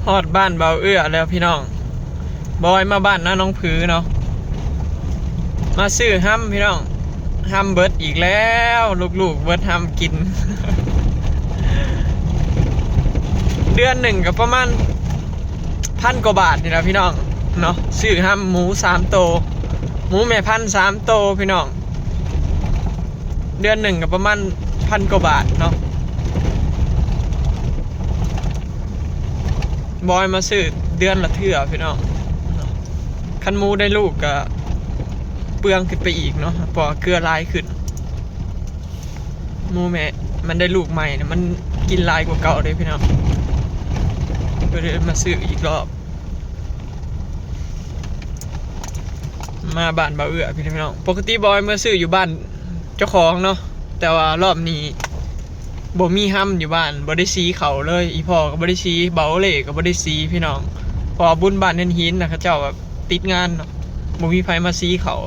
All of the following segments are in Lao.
ຮອດບ້ານເບົາເອື້ອແລ້ວພີ່ນ້ອງ. ບອຍມາບ້ານນາໜອງຜືເນາະ ມາຊື້ຮຳພີ່ນ້ອງ. ຮຳເບິດອີກແລ້ວ ລູກໆເບິດຮຳກິນ. ເດືອນໜຶ່ງກໍປະມານພັນກວ່າບາດນີ້ລະພີ່ນ້ອງເນາະ. ຊື້ຮຳໝູສາມໂຕ ໝູແມ່ພັນສາມໂຕພີ່ນ້ອງ. ເດືອນໜຶ່ງກໍປະມານພັນກວ່າບາດເນາະ. ບອຍມາຊື້ເດືອນລະເທື່ອພີ່ນ້ອງ. ຄັນໝູໄດ້ລູກກໍເປືອງຂຶ້ນໄປອີກເນາະ ເພາະວ່າເກືອຫຼາຍຂຶ້ນ. ໝູແມ່ມັນໄດ້ລູກໃໝ່ນະ ມັນກິນຫຼາຍກວ່າເກົ່າເດ້ພີ່ນ້ອງ. ກໍເລີຍມາຊື້ອີກລອບ. ມາບ້ານເບົາເອື້ອພີ່ນ້ອງ. ປົກກະຕິບອຍເມືອຊື້ຢູ່ບ້ານເຈົ້າຂອງເນາະ ແຕ່ວ່າລອບນີ້ບໍ່ມີຮຳຢູ່ບ້ານ ບໍ່ໄດ້ສີເຂົ້າເລີຍ. ອີ່ພໍ່ກໍບໍ່ໄດ້ສີ ເບົາເລ້ກໍບໍ່ໄດ້ສີພີ່ນ້ອງ. ເພາະວ່າບຸນບ້ານເຮືອນຫີນນະ ເຂົາເຈົ້າແບບຕິດງານເນາະ ບໍ່ມີໃຜມາສີເຂົ້າ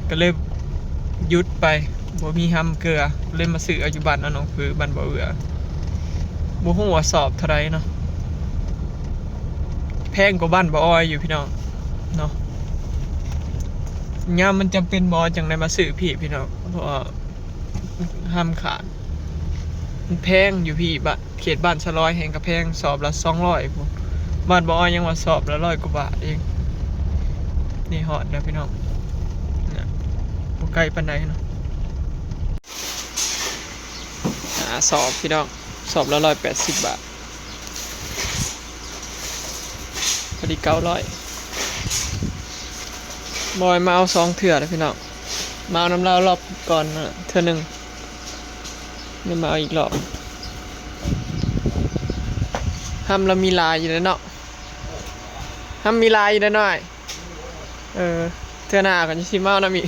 ກໍເລີຍຢຸດໄປ. ບໍ່ມີຮຳເກືອ ເລີຍມາຊື້ເອົາຢູ່ບ້ານນາໜອງຜື ບ້ານເບົາເອື້ອ. ບໍ່ຮູ້ວ່າສອບເທົ່າໃດເນາະ ແພງກວ່າບ້ານເບົາອອຍຢູ່ພີ່ນ້ອງເນາະ. ຍາມມັນຈຳເປັນບໍ່ ຈັ່ງໄດ້ມາຊື້ພີ້ພີ່ນ້ອງ ເພາະວ່າຮຳຂາດ ມັນແພງຢູ່ພີ້. ບ້ານ ເຂດບ້ານສະລອຍແຮ່ງກະແພງ ສອບລະສອງຮ້ອຍພຸ້ນ ບ້ານບໍ່ອອຍຍັງວ່າສອບລະຮ້ອຍກວ່າບາດເອງ. ນີ້ຮອດແລ້ວພີ່ນ້ອງ ນະ ບໍ່ໄກປານໃດເນາະ. ຫ້າສອບພີ່ນ້ອງ ສອບລະຮ້ອຍແປດສິບບາດ ພໍດີເກົ້າຮ້ອຍ. ບອຍມາເອົາສອງເທື່ອແລ້ວພີ່ນ້ອງ ມາເອົານຳລາວລອບກ່ອນເທື່ອໜຶ່ງ ນີ້ມາເອົາອີກລອບ. ຮຳລະມີຫຼາຍຢູ່ເດ້ເນາະ ຮຳມີຫຼາຍຢູ່ເດ້ນ້ອຍ. ເອີ ເທື່ອໜ້າກໍຊິມາເອົານຳອີກ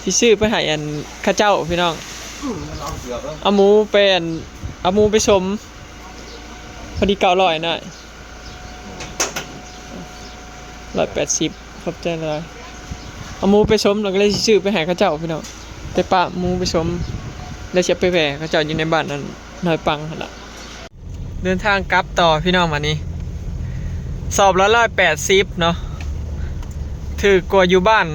ຊິຊື້ໄປໃຫ້ອັນເຂົາເຈົ້າພີ່ນ້ອງ. ເອົາໝູໄປອັນ ເອົາໝູໄປສົມ ພໍດີເກົ້າຮ້ອຍນ້ອຍ. ຮ້ອຍແປດສິບ ຂອບໃຈຫຼາຍ. ເອົາໝູໄປສົມ ແລ້ວກໍເລີຍຊິຊື້ໄປໃຫ້ເຂົາເຈົ້າພີ່ນ້ອງ ໄປປະໝູໄປສົມ ແລ້ວຊິເອົາໄປແວ່ເຂົາເຈົ້າຢູ່ໃນບ້ານອັນນ້ອຍປັງຫັ້ນລະ. ເດີນທາງກັບຕໍ່ພີ່ນ້ອງ ບາດນີ້ສອບລະຮ້ອຍແປດສິບເນາະ ຖືກກວ່າຢູ່ບ້ານ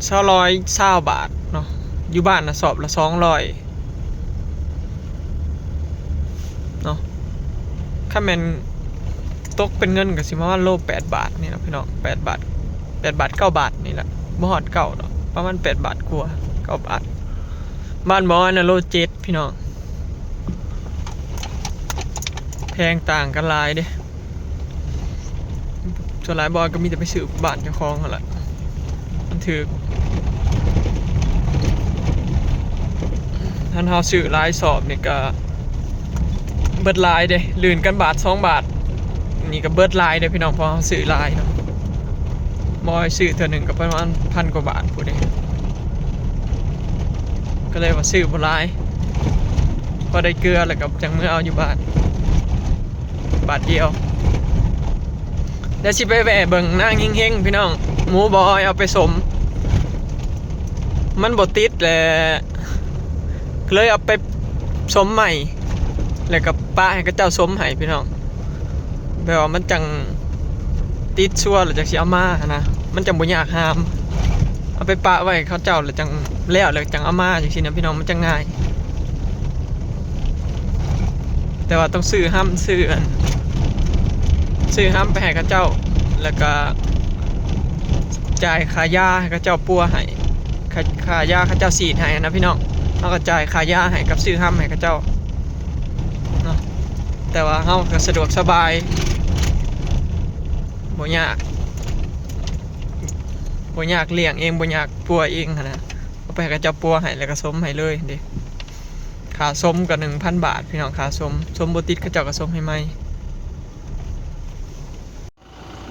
ສອງຮ້ອຍຊາວບາດເນາະ. ຢູ່ບ້ານນະສອບລະສອງຮ້ອຍເນາະ. ຄັນແມ່ນຕົກເປັນເງິນກໍຊິປະມານໂລແປດບາດນີ້ລະພີ່ນ້ອງ ແປດບາດ ແປດບາດເກົ້າບາດນີ້ລະ ບໍ່ຮອດເກົ້າດອກ ປະມານແປດບາດກວ່າເກົ້າບາດ. ບ້ານບໍ່ອອຍນະໂລເຈັດ ພີ່ນ້ອງ ແພງຕ່າງກັນຫຼາຍເດ້. ສ່ວນຫຼາຍບໍ່ອອຍກໍມີແຕ່ໄປຊື້ບ້ານເຈົ້າຂອງຫັ້ນລະ ມັນຖືກ. ຄັນເຮົາຊື້ຫຼາຍສອບນີ້ກໍເບິດຫຼາຍເດ້ ລື່ນກັນບາດສອງບາດນີ້ກໍເບິດຫຼາຍເດ້ພີ່ນ້ອງ ເພາະເຮົາຊື້ຫຼາຍເນາະ. ບໍ່ອອຍຊື້ເທື່ອໜຶ່ງກໍປະມານພັນກວ່າບາດພຸ້ນເດ້ ກໍເລີຍວ່າຊື້ບໍ່ຫຼາຍ ພໍໄດ້ເກືອແລ້ວກໍຈັ່ງເມືອເອົາຢູ່ບ້ານບາດດຽວ. ດຽວຊິໄປແວ່ເບິ່ງນາງເຮັງໆ ພີ່ນ້ອງ ໝູບໍ່ອອຍເອົາໄປສົມ ມັນບໍ່ຕິດແຫຼະ ກໍເລີຍເອົາໄປສົມໃໝ່ ແລ້ວກໍປະໃຫ້ເຂົາເຈົ້າສົມໃຫ້ພີ່ນ້ອງ. ແບບວ່າມັນຈັ່ງຕິດຊົ່ວແລ້ວຈັ່ງຊິເອົາມາຫັ້ນນະ ມັນຈັ່ງບໍ່ຍາກຫາມ. ເອົາໄປປະໄວ້ເຂົາເຈົ້າແລ້ວຈັ່ງແລ້ວ ແລ້ວຈັ່ງເອົາມາຈັ່ງຊີ້ນະພີ່ນ້ອງ ມັນຈັ່ງງ່າຍ. ແຕ່ວ່າຕ້ອງຊື້ຮຳ ຊື້ອັນ ຊື້ຮຳໄປໃຫ້ເຂົາເຈົ້າ ແລ້ວກະຈ່າຍຄ່າຢາໃຫ້ເຂົາເຈົ້າປົວໃຫ້ ຄ່າ ຄ່າຢາເຂົາເຈົ້າສີດໃຫ້ນະພີ່ນ້ອງ. ເຮົາກໍຈ່າຍຄ່າຢາໃຫ້ກັບຊື້ຮຳໃຫ້ເຂົາເຈົ້າເນາະ ແຕ່ວ່າເຮົາກໍສະດວກສະບາຍ ບໍ່ຍາກ ບໍ່ຍາກລ້ຽງເອງ ບໍ່ຍາກປົວເອງຫັ້ນນະ. ເອົາໄປໃຫ້ເຂົາເຈົ້າປົວໃຫ້ ແລ້ວກໍສົມໃຫ້ເລີຍເດ້. ຄ່າສົມກໍໜຶ່ງພັນບາດ ພີ່ນ້ອງ ຄ່າສົມ ສົມບໍ່ຕິດ ເຂົາເຈົ້າກໍສົ່ງໃຫ້ໃໝ່.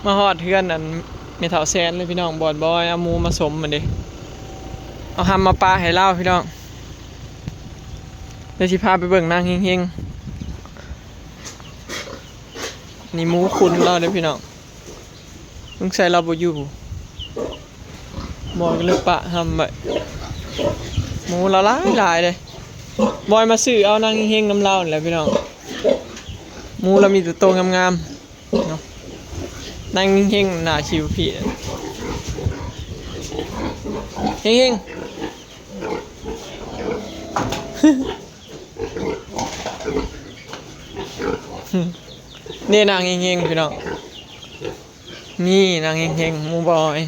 ມາຮອດເຮືອນອັນແມ່ເຖົ້າແສນເລີຍ ພີ່ນ້ອງ ບ່ອນບໍ່ອອຍເອົາໝູມາສົມຫັ້ນເດ້. ເອົາຮຳມາປະໃຫ້ລາວ ພີ່ນ້ອງ. ດຽວຊິພາໄປເບິ່ງນາງເຮັງໆ. ນີ້ໝູຄຸນລາວເດ້ ພີ່ນ້ອງ. ສົງໄສລາວບໍ່ຢູ່ ໝໍກໍເລີຍປະຮຳໄວ້. ໝູລາວຫຼາຍໆເດ້. ບອຍມາຊື້ເອົານາງເຮັງໆນຳລາວນີ້ແຫຼະ ພີ່ນ້ອງ. ໝູລະມີແຕ່ໂຕງາມໆເນາະ. ນາງເຮັງໆ ໜ້າຊິວພີ້ ເຮັງໆ ນີ້ນາງເຮັງໆ ພີ່ນ້ອງ. ນີ້ນາງເຮັງໆ ໝູບອຍ.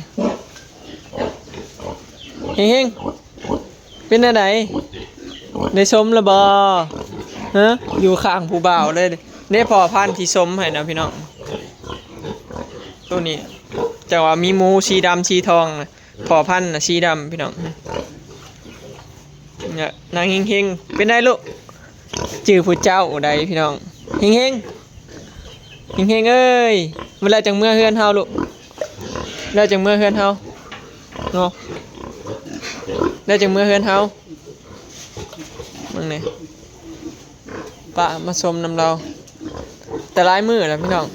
ເຮັງໆ ເປັນແນວໃດ? ໄດ້ຊົມແລ້ວບໍ່? ຮະ? ຢູ່ຂ້າງຜູ້ບ່າວເລີຍ. ເດ້ພໍ່ພັນທີ່ຊົມໃຫ້ນະ ພີ່ນ້ອງ. ໂຕນີ້ ຈັກວ່າມີໝູສີດຳສີທອງນະ. ພໍ່ພັນນະສີດຳ ພີ່ນ້ອງ. ນາງເຮັງໆ ເປັນໃດລູກ? ຈື່ຜູ້ເຈົ້າໃດ ພີ່ນ້ອງ. ເຮັງໆ ເຮັງໆເອີຍ ມື້ແລ້ວຈັ່ງເມືອເຮືອນເຮົາລູກ. ແລ້ວຈັ່ງເມືອເຮືອນເຮົາເນາະ. ແລ້ວຈັ່ງເມືອເຮືອນເຮົາ. ເບິ່ງນີ້ ປ້າມາຊົມນຳລາວແຕ່ຫຼາຍມື້ແລ້ວ ພີ່ນ້ອງ.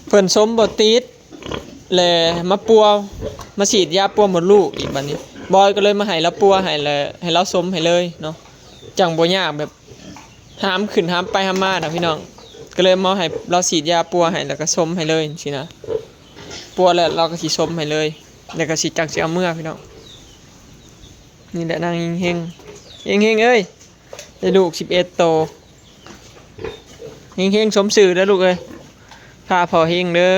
ເພິ່ນຊົມບໍ່ຕິດ ແລະ ມາປົວ ມາສີດຢາປົວມົດລູກອີກ. ບັດນີ້ບອຍກໍເລີຍມາໃຫ້ລາວປົວໃຫ້ ແລະ ໃຫ້ລາວຊົມໃຫ້ເລີຍເນາະ. ຈັ່ງບໍ່ຍາກ ແບບຫາມຂຶ້ນຫາມໄປຫາມມານະ ພີ່ນ້ອງ. ກໍເລີຍມາໃຫ້ລາວສີດຢາປົວໃຫ້ ແລ້ວກໍຊົມໃຫ້ເລີຍຊີ້ນະ. ປົວແລ້ວລາວກໍຊິຊົມໃຫ້ເລີຍ ແລ້ວກໍຊິ ຈັ່ງຊິເອົາເມືອ ພີ່ນ້ອງ. ນີ້ແຫຼະນາງເຮັງໆ ເຮັງໆເອີຍ ໄດ້ລູກສິບເອັດໂຕ. ເຮັງໆ ສົມຊື່ເດີລູກເອີຍ. ຖ້າພໍ່ເຮັງເດີ.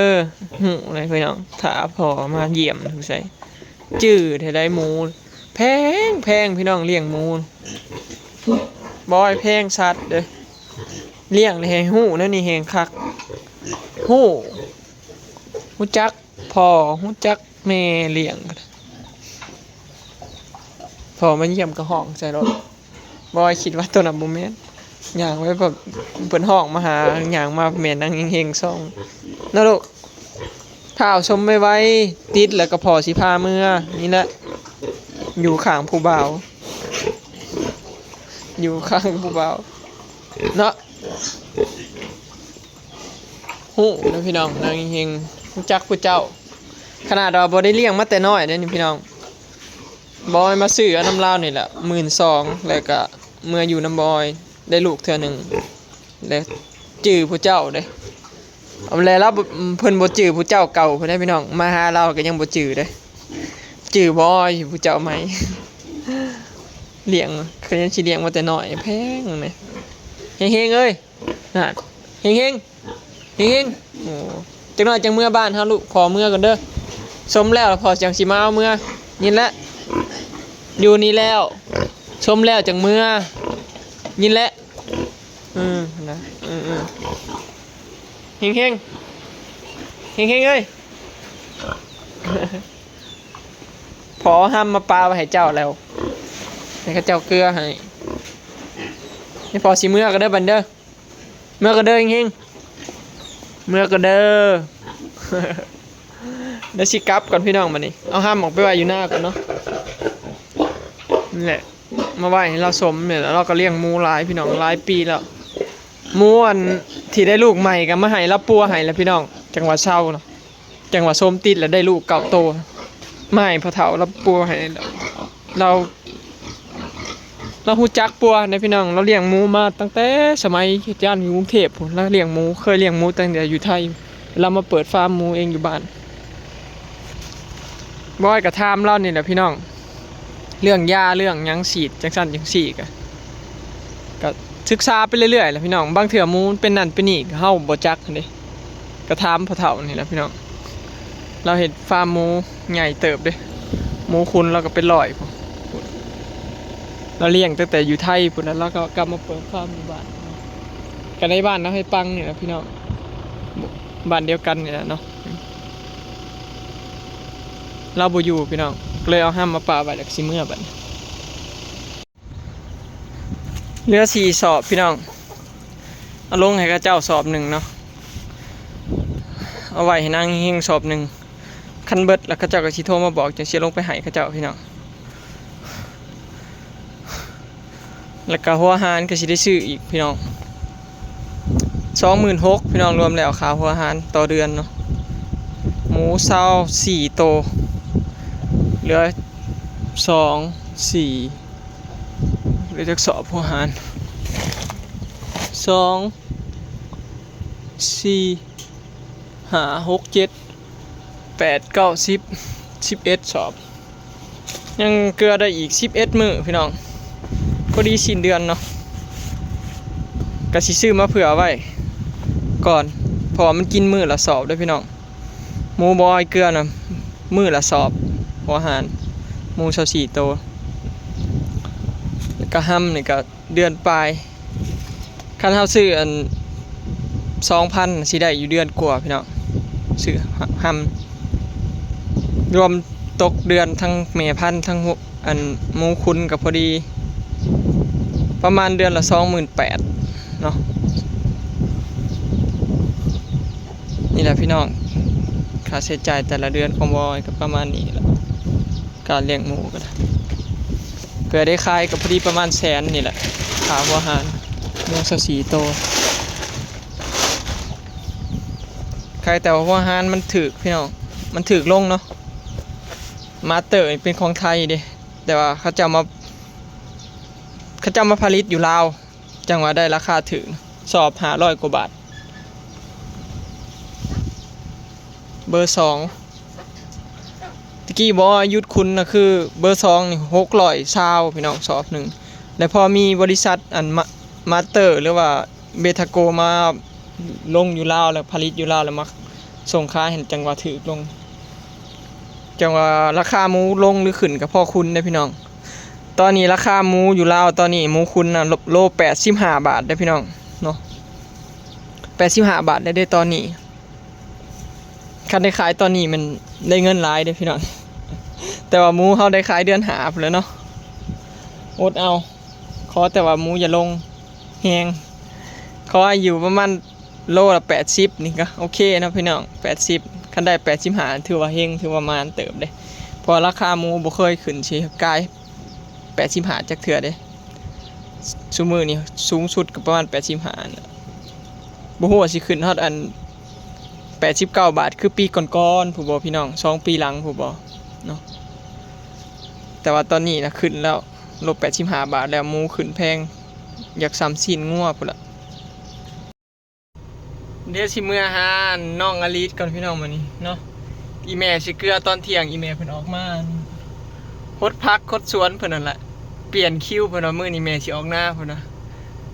ຮູ້ເລີຍພີ່ນ້ອງ ຖ້າພໍ່ມາຢ້ຽມຢູ່ໃສ ຈື່ແທ້ໃດໝູ. ແພງແພງ ພີ່ນ້ອງ ລ້ຽງໝູ. ບອຍແພງສັດເດີ. ລ້ຽງນີ້ໃຫ້ຮູ້ແນວນີ້ແຮງຄັກ. ຮູ້ ຮູ້ຈັກພໍ່ ຮູ້ຈັກແມ່ລ້ຽງ. ພໍ່ມາຢ້ຽມກໍຮ້ອງໃສ່ໂລດ. ບອຍຄິດວ່າໂຕນັ້ນບໍ່ແມ່ນ. ຍ່າງໄປແບບເພິ່ນຮ້ອງມາຫາ ຍ່າງມາແມ່ນນາງເຮັງໆ ສ່ອງເນາະລູກ. ຖ້າເອົາຊົມໄວໆ ຕິດແລ້ວກໍພໍ່ຊິພາເມືອ. ນີ້ແຫຼະ ຢູ່ຂ້າງຜູ້ບ່າວ ຢູ່ຂ້າງຜູ້ບ່າວເນາະ. ຮູ້ເດີພີ່ນ້ອງ ນາງເຮັງໆ ຮູ້ຈັກຜູ້ເຈົ້າ. ຂະໜາດວ່າບໍ່ໄດ້ລ້ຽງມາແຕ່ນ້ອຍເດ້ນີ້ ພີ່ນ້ອງ. ບອຍມາຊື້ເອົານຳລາວນີ້ແຫຼະ ໝື່ນສອງ ແລ້ວກະເມືອຢູ່ນຳບອຍ ໄດ້ລູກເທື່ອໜຶ່ງ ແລະ ຈື່ຜູ້ເຈົ້າເດ້. ເອົາແລ້ວລາວ ເພິ່ນບໍ່ຈື່ຜູ້ເຈົ້າເກົ່າເພິ່ນເດ້ ພີ່ນ້ອງ. ມາຫາລາວກໍຍັງບໍ່ຈື່ເດ້. ຈື່ບອຍ ຜູ້ເຈົ້າໃໝ່. ລ້ຽງ ຂະຫຍັນຊິລ້ຽງມາແຕ່ນ້ອຍ ແພງແມ່. ເຮັງໆເອີຍ ນັ້ນ ເຮັງໆ ເຮັງໆ. ໂອ້ ຈັກໜ້ອຍຈັ່ງເມືອບ້ານເຮົາລູກ. ພໍ່ເມືອກ່ອນເດີ. ຊົມແລ້ວພໍ່ຈັ່ງຊິມາເອົາເມືອ. ຍິນແລ້ວ ຢູ່ນີ້ແລ້ວ. ຊົມແລ້ວຈັ່ງເມືອ. ຍິນແລ້ວ. ເອີ ນະ ເອີໆ. ເຮັງໆ ເຮັງໆເອີຍ. ພໍ່ເອົາຮຳມາປະໄວ້ໃຫ້ເຈົ້າແລ້ວ ໃຫ້ເຂົາເຈົ້າເກືອໃຫ້. ໃຫ້ພໍ່ຊິເມືອກໍເດີບັດເດີ. ເມືອກໍເດີເຮັງໆ ເມືອກໍເດີ. ດຽວຊິກັບກ່ອນພີ່ນ້ອງ. ບັດນີ້ເອົາຮຳອອກໄປໄວ້ຢູ່ນາກ່ອນເນາະ. ນີ້ແຫຼະ ມາໄວ້ໃຫ້ລາວຊົມນີ້ແຫຼະ. ລາວກໍລ້ຽງໝູຫຼາຍພີ່ນ້ອງ ຫຼາຍປີແລ້ວ. ໝູອັນທີ່ໄດ້ລູກໃໝ່ກໍມາໃຫ້ລາວປົວໃຫ້ແຫຼະພີ່ນ້ອງ ຈັ່ງວ່າເຊົາເນາະ. ຈັ່ງວ່າຊົມຕິດແລ້ວໄດ້ລູກເກົ້າໂຕ ມາໃຫ້ພໍ່ເຖົ້າລາວປົວໃຫ້. ລາວ ລາວຮູ້ຈັກປົວນະພີ່ນ້ອງ. ລາວລ້ຽງໝູມາຕັ້ງແຕ່ສະໄໝເຮັດງານຢູ່ກຸງເທບພຸ້ນ. ລາວລ້ຽງໝູ ເຄີຍລ້ຽງໝູຕັ້ງແຕ່ຢູ່ໄທ. ລາວມາເປີດຟາມໝູເອງຢູ່ບ້ານ. ບອຍກໍຖາມລາວນີ້ແຫຼະພີ່ນ້ອງ ເລື່ອງຢາເລື່ອງຫຍັງສີດຈັ່ງຊັ້ນຈັ່ງຊີ້ ກະ ກະສຶກສາໄປເລື້ອຍໆແຫຼະພີ່ນ້ອງ. ບາງເທື່ອໝູມັນເປັນນັ້ນເປັນນີ້ ເຮົາບໍ່ຈັກຫັ້ນເດ້. ກະຖາມພໍ່ເຖົ້ານີ້ແຫຼະພີ່ນ້ອງ. ລາວເຮັດຟາມໝູໃຫຍ່ເຕີບເດ້. ໝູຂຸນລາວກໍເປັນຮ້ອຍພຸ້ນ. ລາວລ້ຽງຕັ້ງແຕ່ຢູ່ໄທພຸ້ນ ແລ້ວລາວກໍກັບມາເປີດຟາມຢູ່ບ້ານ. ກໍໃນບ້ານລາວໃຫ້ປັງນີ້ແຫຼະພີ່ນ້ອງ. ບ້ານດຽວກັນນີ້ແຫຼະເນາະ. ລາວບໍ່ຢູ່ພີ່ນ້ອງ ກໍເລີຍເອົາຮຳມາປະໄວ້ ແລ້ວກໍຊິເມືອບັດນີ້. ເຫຼືອສີ່ສອບພີ່ນ້ອງ ເອົາລົງໃຫ້ເຂົາເຈົ້າສອບໜຶ່ງເນາະ ເອົາໄວ້ໃຫ້ນາງເຮັງສອບໜຶ່ງ. ຄັນເບິດແລ້ວເຂົາເຈົ້າກໍຊິໂທມາບອກ ຈັ່ງຊິລົງໄປໃຫ້ເຂົາເຈົ້າພີ່ນ້ອງ. ແລ້ວກໍຫົວອາຫານກໍຊິໄດ້ຊື້ອີກພີ່ນ້ອງ ສອງໝື່ນຫົກ ພີ່ນ້ອງ ລວມແລ້ວຄ່າຫົວອາຫານຕໍ່ເດືອນເນາະ. ໝູຊາວສີ່ໂຕ ເຫຼືອສອງ ສີ່ ເຫຼືອຈັກສອບຫົວອາຫານ ສອງ ສີ່ ຫ້າ ຫົກ ເຈັດ ແປດ ເກົ້າ ສິບ ສິບເອັດສອບ ຍັງເກືອໄດ້ອີກສິບເອັດມື້ພີ່ນ້ອງ ພໍດີສິ້ນເດືອນເນາະ ກະຊິຊື້ມາເຜື່ອໄວ້ກ່ອນ ເພາະວ່າມັນກິນມື້ລະສອບເດ້ພີ່ນ້ອງ. ໝູບໍ່ອອຍເກືອນະ ມື້ລະສອບ ຫົວຫານ ໝູຊາວສີ່ໂຕ ແລ້ວກະຮຳນີ້ກະເດືອນປາຍ ຄັນເຮົາຊື້ອັນສອງພັນ ຊິໄດ້ຢູ່ເດືອນກວ່າພີ່ນ້ອງ ຊື້ຮຳ ຮຳ ລວມຕົກເດືອນທັງແມ່ພັນ ທັງ ອັນໝູຂຸນກະພໍດີ ປະມານເດືອນລະສອງໝື່ນແປດເນາະ. ນີ້ແຫຼະພີ່ນ້ອງ ຄ່າໃຊ້ຈ່າຍແຕ່ລະເດືອນຂອງບ່າວອອຍກະປະມານນີ້ແຫຼະ ການລ້ຽງໝູກະໄດ້ ເພື່ອໄດ້ຂາຍກະພໍດີປະມານແສນນີ້ແຫຼະ ຄ່າຫົວອາຫານໝູຊາວສີ່ໂຕ. ຂາຍແຕ່ວ່າຫົວອາຫານມັນຖືກພີ່ນ້ອງ ມັນຖືກລົງເນາະ ມາສເຕີເປັນຂອງໄທເດ້ ແຕ່ວ່າເຂົາເຈົ້າມາ ເຂົາເຈົ້າມາຜະລິດຢູ່ລາວ ຈັ່ງວ່າໄດ້ລາຄາຖືກ ສອບຫ້າຮ້ອຍກວ່າບາດ ເບີສອງ ຕະກີ້ບໍ່ ຢຸດຂຸນນະ ຄືເບີສອງນີ້ຫົກຮ້ອຍຊາວພີ່ນ້ອງ ສອບໜຶ່ງ ແລ້ວພໍມີບໍລິສັດອັນມາ ມາສເຕີ ຫຼືວ່າເບທາໂກ ມາລົງຢູ່ລາວ ແລ້ວຜະລິດຢູ່ລາວ ແລ້ວມາສົ່ງຂາຍຫັ້ນ ຈັ່ງວ່າຖືກລົງ ຈັ່ງວ່າລາຄາໝູລົງຫຼືຂຶ້ນກະພໍຄຸນເດ້ພີ່ນ້ອງ. ຕອນນີ້ລາຄາໝູຢູ່ລາວຕອນນີ້ ໝູຂຸນນະ ໂລ ໂລແປດສິບຫ້າບາດເດ້ພີ່ນ້ອງເນາະ ແປດສິບຫ້າບາດໄດ້ເດ້ຕອນນີ້. ຄັນໄດ້ຂາຍຕອນນີ້ແມ່ນໄດ້ເງິນຫຼາຍເດ້ພີ່ນ້ອງ ແຕ່ວ່າໝູເຮົາໄດ້ຂາຍເດືອນຫ້າພຸ້ນແຫຼະເນາະ ອົດເອົາ ຂໍແຕ່ວ່າໝູຢ່າລົງແຮງ ຂໍໃຫ້ຢູ່ປະມານໂລລະແປດສິບນີ້ກະໂອເຄເນາະພີ່ນ້ອງ ແປດສິບ ຄັນໄດ້ແປດສິບຫ້າ ຖືວ່າເຮັງ ຖືວ່າໝານເຕີບເດ້ ເພາະວ່າລາຄາໝູບໍ່ເຄີຍຂຶ້ນຊິກາຍ ແປດສິບຫ້າຈັກເທື່ອເດ້ ຊຸມື້ນີ້ສູງສຸດກະປະມານແປດສິບຫ້າຫັ້ນແຫຼະ ບໍ່ຮູ້ວ່າຊິຂຶ້ນຮອດອັນແປດສິບເກົ້າບາດຄືປີກ່ອນໆພຸ້ນບໍ່ພີ່ນ້ອງ ສອງປີຫຼັງພຸ້ນບໍ່ເນາະ ແຕ່ວ່າຕອນນີ້ນະຂຶ້ນແລ້ວ ໂລແປດສິບຫ້າບາດແລ້ວ ໝູຂຶ້ນແພງ ຢາກສ່ຳຊີ້ນງົວພຸ້ນລະ. ດຽວຊິເມືອຫານ້ອງອາລິດກ່ອນພີ່ນ້ອງ ມື້ນີ້ເນາະ ອີ່ແມ່ຊິເກືອຕອນທ່ຽງ ອີ່ແມ່ເພິ່ນອອກມາຫົດຜັກຫົດສວນເພິ່ນຫັ້ນແຫຼະ ປ່ຽນຄິວ ເພິ່ນວ່າມື້ນີ້ແມ່ຊິອອກນາ ເພິ່ນວ່າ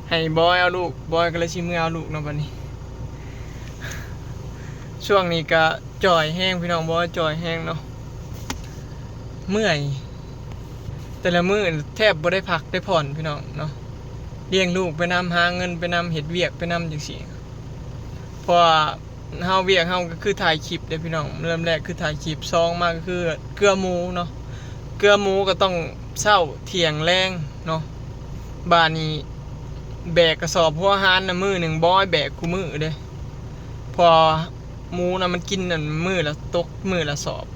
ໃຫ້ບອຍເອົາລູກ ບອຍກະເລີຍຊິເມືອເອົາລູກເນາະ ບາດນີ້ ຊ່ວງນີ້ກະຈ່ອຍແຮງພີ່ນ້ອງ ບອຍຈ່ອຍແຮງເນາະ ເມື່ອຍ ແຕ່ລະມື້ແທບບໍ່ໄດ້ພັກໄດ້ຜ່ອນພີ່ນ້ອງເນາະ ລ້ຽງລູກໄປນຳ ຫາເງິນໄປນຳ ເຮັດວຽກໄປນຳຈັ່ງຊີ້ ເພາະວ່າເຮົາ ວຽກເຮົາກະຄືຖ່າຍຄລິບເດ້ພີ່ນ້ອງ ເລີ່ມແລກຄືຖ່າຍຄລິບ ສອງມາກະຄືເກືອໝູເນາະ ເກືອໝູກະຕ້ອງເຊົ້າທ່ຽງແລງເນາະ ບາດນີ້ແບກກະສອບຫົວອາຫານນະ ມື້ໜຶ່ງບອຍແບກຄູ່ມື້ເດ້ ເພາະ ໝູນະມັນກິນອັນມື້ລະ ຕົກມື້ລະສອບ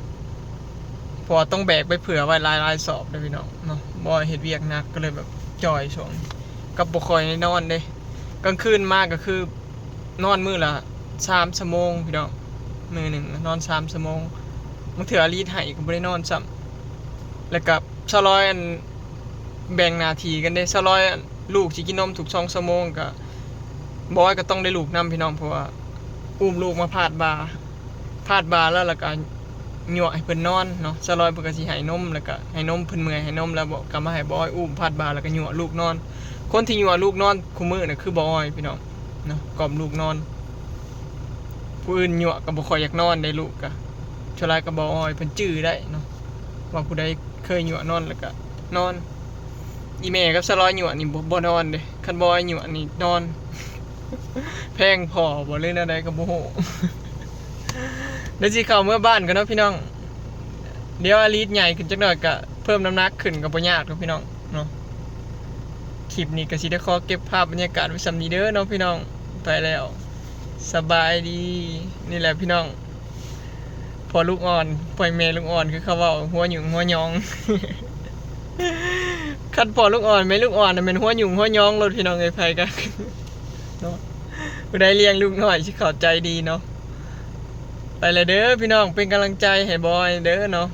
ເພາະວ່າຕ້ອງແບກໄປເຜື່ອໄວ້ຫຼາຍໆສອບເດ້ພີ່ນ້ອງເນາະ ບໍ່ເຮັດວຽກໜັກກະເລີຍແບບຈ່ອຍຊ່ວງນີ້ ກະບໍ່ຄ່ອຍໄດ້ນອນເດ້ ກາງຄືນມາກະຄືນອນມື້ລະສາມຊົ່ວໂມງພີ່ນ້ອງ ມື້ໜຶ່ງນອນສາມຊົ່ວໂມງ ບາງເທື່ອອາລິດໄຫ້ກະບໍ່ໄດ້ນອນຊ້ຳ ແລ້ວກະສາວລອຍອັນ ແບ່ງໜ້າທີ່ກັນເດ້ ສາວລອຍ ລູກຊິກິນນົມທຸກສອງຊົ່ວໂມງ ກະ ບອຍກະຕ້ອງໄດ້ລູກນຳພີ່ນ້ອງ ເພາະວ່າອຸ້ມລູກມາພາດບ່າ ພາດບ່າແລ້ວ ແລ້ວກະຍົວະໃຫ້ເພິ່ນນອນເນາະ ສາວລອຍເພິ່ນກະຊິໃຫ້ນົມ ແລ້ວກະໃຫ້ນົມ ເພິ່ນເມື່ອຍໃຫ້ນົມແລ້ວ ກະມາໃຫ້ບອຍອຸ້ມພາດບ່າ ແລ້ວກະຍົວະລູກນອນ ຄົນທີ່ຍົວະລູກນອນຄູ່ມື້ນະ ຄືບອຍພີ່ນ້ອງເນາະ ກອມລູກນອນ ຜູ້ອື່ນຍົວະກະບໍ່ຄ່ອຍຢາກນອນເດ້ ລູກກະ ສ່ວນຫຼາຍກະບອຍ ເພິ່ນຈື່ໄດ້ເນາະ ວ່າຜູ້ໃດເຄີຍຍົວະນອນແລ້ວກະນອນ ອີ່ແມ່ກັບສາວລອຍຍົວະນີ້ບໍ່ ບໍ່ນອນເດ້ ຄັນບໍ່ຍົວະນີ້ນອນ ແພງພໍບໍ່ ຫຼືແນວໃດກະບໍ່ຮູ້ ດຽວຊິເຂົ້າເມືອບ້ານກ່ອນເນາະພີ່ນ້ອງ ດຽວອາລິດໃຫຍ່ຂຶ້ນຈັກໜ້ອຍກະເພີ່ມນ້ຳໜັກຂຶ້ນກະບໍ່ຍາກດອກພີ່ນ້ອງເນາະ ຄລິບນີ້ກະຊິໄດ້ຂໍເກັບພາບບັນຍາກາດໄວ້ສ່ຳນີ້ເດີເນາະພີ່ນ້ອງ ໄປແລ້ວ ສະບາຍດີ ນີ້ແຫຼະພີ່ນ້ອງ ພໍ່ລູກອ່ອນ ພໍ່ແມ່ລູກອ່ອນ ຄືເຂົາເວົ້າ ຫົວຫຍຸ້ງຫົວຫຍອງ ຄັນພໍ່ລູກອ່ອນແມ່ລູກອ່ອນນະແມ່ນຫົວຫຍຸ້ງຫົວຫຍອງໂລດພີ່ນ້ອງເອີຍ ໃຜກະເນາະ ຜູ້ໃດລ້ຽງລູກນ້ອຍຊິເຂົ້າໃຈດີເນາະ ໄປແລ້ວເດີພີ່ນ້ອງ ເປັນກຳລັງໃຈໃຫ້ບອຍເດີເນາະ